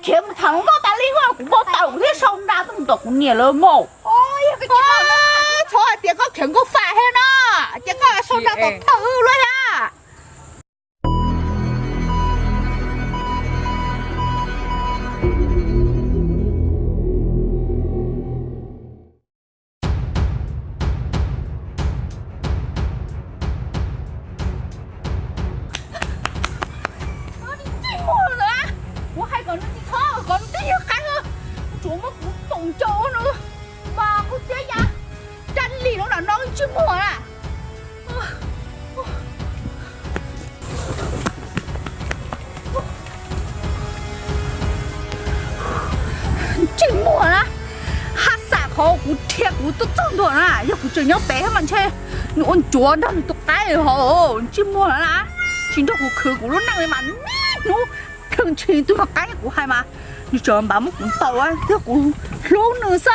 Khiav mus tham hluas nkauj tas li, kuv npau taws kuv thiaj sau nra tuaj mus tom kuv niam lawv mas. Txhob hais tias koj khiav nkauj fam thiab no, ces koj sau nra tom thawj wb luaj thiab. Ntsej muag lawm, kuv hais kom nws tsis txhob kom nws twb yog qab, tsuas muab kuv toom ncaus nws mas kuv tiab ya, dab li no no ntsej muag na. Ntsej muag na, haj xam qhov kuv dhia kuv tuaj txog ntua na, yog kuv tseem nyob pem thiab mas ntshe nws ua ncuav nrog nws tus qaib hos. Ntsej muag na, tsis nrog kuv khwv kuv lub neej li mas niaj hnub plhws ntshis tus no qaib kuv hais mas nws tseem npam muab kuv ntaus thiab kuv hlub nws xwb.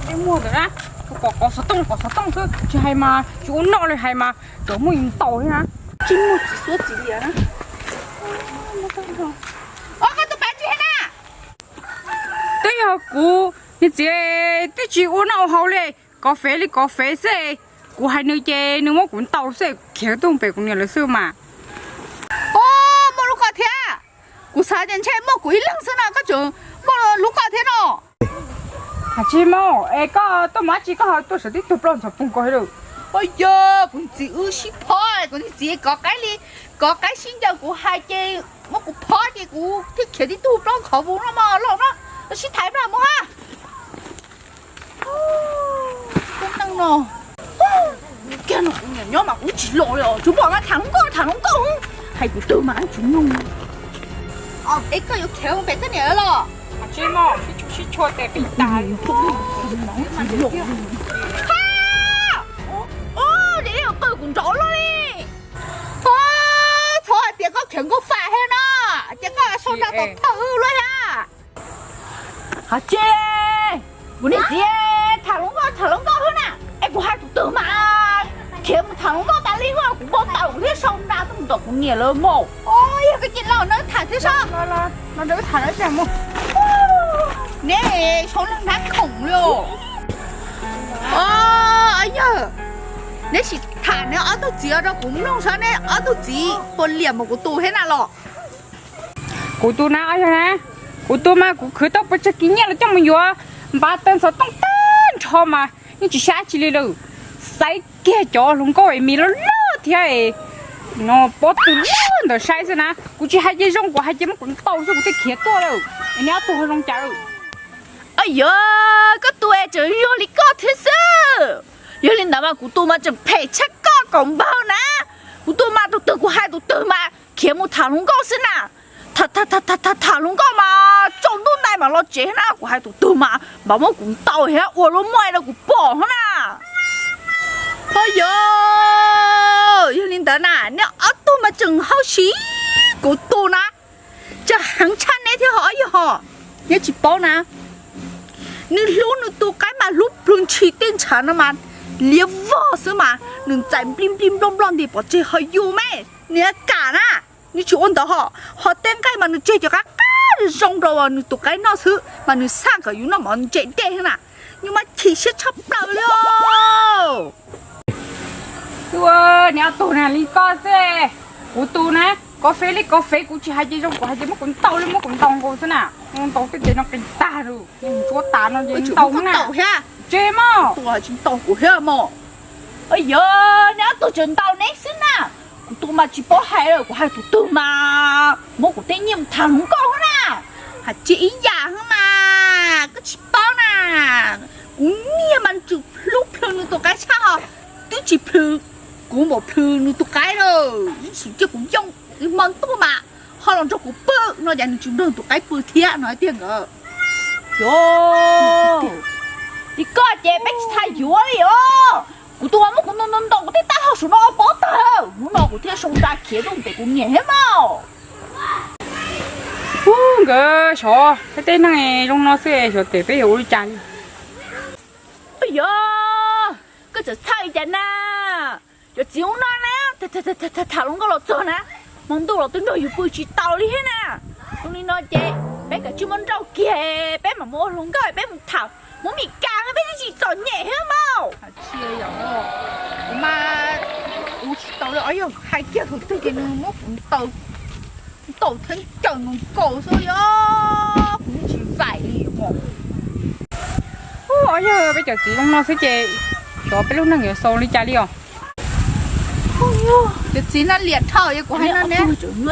Ntsej muag ntawd na, kom kom xov tooj kom xov tooj xwb, tsis hais mas tsis ua noj li, hais mas tseem muab yus ntaus thiab na. Ntsej muag txiv xuab txiv lias na. Koj tus pab tsis hais na. Twb yog kuv niag txiv twb tsis ua noj ua haus li, kov fev li kov fev xwb. Kuv hais nws ces nws muab kuv ntaus xwb, khiav tuaj pem kuv niam lawv xwb mas. Muaj lub koj thiab. Kuv xav tias ntshe muaj kuv ib leeg xwb no, koj tseem muaj lub koj thiab no. Hais tsis muaj, es koj tuaj mus dab tsi koj ho tuaj sawv tib tug plaub ntxhov poog ko lawm? Yog kuv txiv wb sib phob, kuv txiv kov qaib li, kov qaib sib ncaws, kuv hais ces muab kuv phob ces kuv thiaj khiav tib tug plaub khov vus no mog, los no, sib thaiv plag mus ha. Koj neej no, kiag no kuv niam nyob mas kuv tsis los li os, tsuas pom mas tham hluas nkauj tham hluas nkauj, hais kuv twg mas tsis mloog. Es koj yuav khiav mus pem koj niam los? Sib tshua tes qis tag. Ua, ua, ua, qw kuv nrov luaj li. Txhob hais tias koj khiav nkauj fam thiab no, ces koj sau nra tom thawj wb luaj thiab. Hais tsis, kuv niag txiv tham hluas nkauj tham hluas nkauj xwb na, es kuv hais tus twg mas khiav mus tham hluas nkauj tas li, kuv npau taws kuv thiaj sau nra tuaj mus tom kuv niam lawv mas. Yog koj cia li los no tham thiab seb. Neb sau leej nab khoom li os. Yog neb sim tham neb ob tug txiv rau kuv mloog seb neb ob tug txiv puas liam mus kuv tus thiab na los. Kuv tus na, yog na, kuv tus mas kuv khwv tau pes tsawg kis nyiaj los coj mus yuav npav taw ntxhov tooj tag nrho mas yeej tsis sab tsi li lawm. Xaiv kiag cov hluas nkauj es mis loj loj thiab es no pob tw loj ntawd saib xwb na. Kuv tsis hais ces zoo, kuv hais ces muab kuv ntaus xwb kuv thiaj khiav tuaj lawm. Es neb ob tug ho zoo cas lawm? Yog koj tus es tseem yog li koj thiab xwb. Yog li ntawd mas kuv tus mas tseem phem tshaj koj kaum npaug na. Kuv tus mas tus twg kuv hais tus twg mas khiav mus tham hluas nkauj xwb na. Tham tham tham tham tham hluas nkauj mas tsaus ntuj ntais mas los tsev na, kuv hais tus twg mas npam muab kuv ntaus thiab ua lub muaj rau kuv pom hos na. Ho yog, yog li ntawd na neb ob tug mas tseem hauj siv kuv tus na. Tseem heev tshaj neb thiab hos yog hos. Neb tsis paub na, nws hlub nws tus qaib mas hlub plhws ntshis tej ntshav no mas liab vog xwb mas nws txais nplij nplij nploj nploj nti pov tseg ho yus me. Nws kam na, nws tsis ua ntawd hos, ho tej nqaij mas nws tseg cov qab qab zoo rau nws tus qaib noj xwb mas nws xaj kom yus noj mov ntse dej thiab na. Yus mas chim siab tshaj plaws li os. Neb ob tug na li koj xwb. Kuv tus na, kov fev li kov fev, kuv tsis hais ces zoo, kuv hais ces muab kuv ntaus li muab kuv ntaus nkaus xwb na. Ntaus tej tes no qis tag lawm, tsuav tas no ces ntaus na. Tsis mog, tsis ntaus kuv thiab mog. Yog neb ob tug tseem ntaus neb xwb na. Kuv tus mas tsis paub hais lawm, kuv hais tus twg mas muab kuv tej nyiaj mus tham hluas nkauj na. Hais tsis ib yam xwb mas koj tsis paub na. Kuv niag mas nws tseem hlub plhws nws tus qaib tshaj hos, twb tsis plhws kuv npaum plhws nws tus qaib lawm. Ib sim cia kuv yoo hmo ntuj mas ho los nrog kuv pw no, cas nws tsis nrog tus qaib pw thiab no tiag nkawd. Yog li koj ces peb tsis tham yuav li os. Kuv tus mas muab kuv ntaus ntaus ntaus kuv tej taub hau saum no pob tawg, hnub no kuv thiaj sau nra khiav tuaj pem kuv niam thiab mas. Ub, nkawd xyov peb tej neeg zoo no xwb xyov tes peb yuav ua li cas li. Yog, koj txawm txhawj li cas na? Cov txiv ub no na, tham hluas nkauj los txog na, hmo ntuj los twb nrog yus pw tsis tau li thiab na. Zoo li no ces peb kav tsij muab nrauj kiag, peb mam mus ua hluas nkauj, peb mus tham hluas nkauj Meskas, peb thiaj tsis txom nyem thiab mas. Kuv mas kuv tsis tau li os, yog hais kiag thaum twg ces nws muab kuv ntaus, ntaus theeb caws nkaus nkaus xwb os, kuv yeej tsis vaim li os. Yog peb cov txiv zoo no xwb ces xyov peb lub neej yuav xaus li cas li os. Cov txiv Naj Liam dhau, yog kuv hais no ne,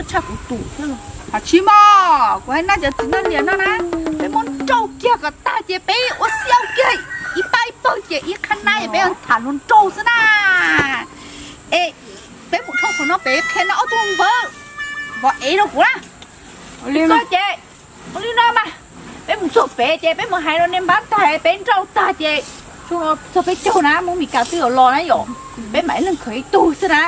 tshaj kuv tus thiab. Hos tsis mas, kuv hais no cov txiv Naj Liam no na, peb muab nrauj kiag kom tag ces peb ua xiau kiag ib pab ib pawg ces ib qhab nab es peb tham hluas nraug xwb na. Es peb mus dhau qhov no pem qhia no ob tug npawb vov ev rau kuv na. Li no ces, ua li no mas, peb mus txog pem ces peb mus hais rau nej npab tag, peb nrauj tag ces txog peb caug na, Hmoob Meskas twb yuav los na yom, peb mam ib leeg khwv ib tug xwb na.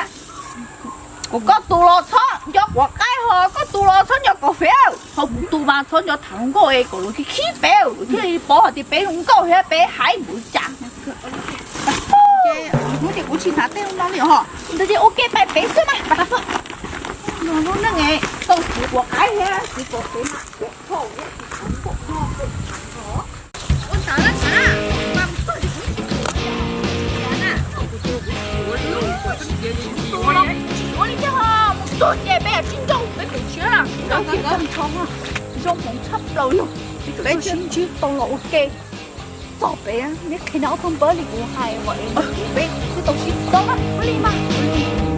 Kuv, koj tus los txhob nco quav qaib, ho koj tus los txhob nco kos fev, ho kuv tus mas txhob nco tham hluas nkauj es kom luag khib khib peb, luag thiaj li paub hais tias peb zoo nkauj thiab peb haib npaum cas. Hnub ces kuv tsis hnav tej no li os. Ntawd ces ua ke pais pem xwb mas. Lub neej tau txiv quav qaib thiab txiv kos fev mas. Ua li thiab ho, mus txog ces peb yam tsis nrauj peb pem tshiab na, nrauj kiag zoo hmoov tshaj plaws yog peb sib ntsib tau los ua ke. Txog pem neb qhia no ob tug npawb li kuv hais mas es peb twb tau sib txawb na, ua li mas.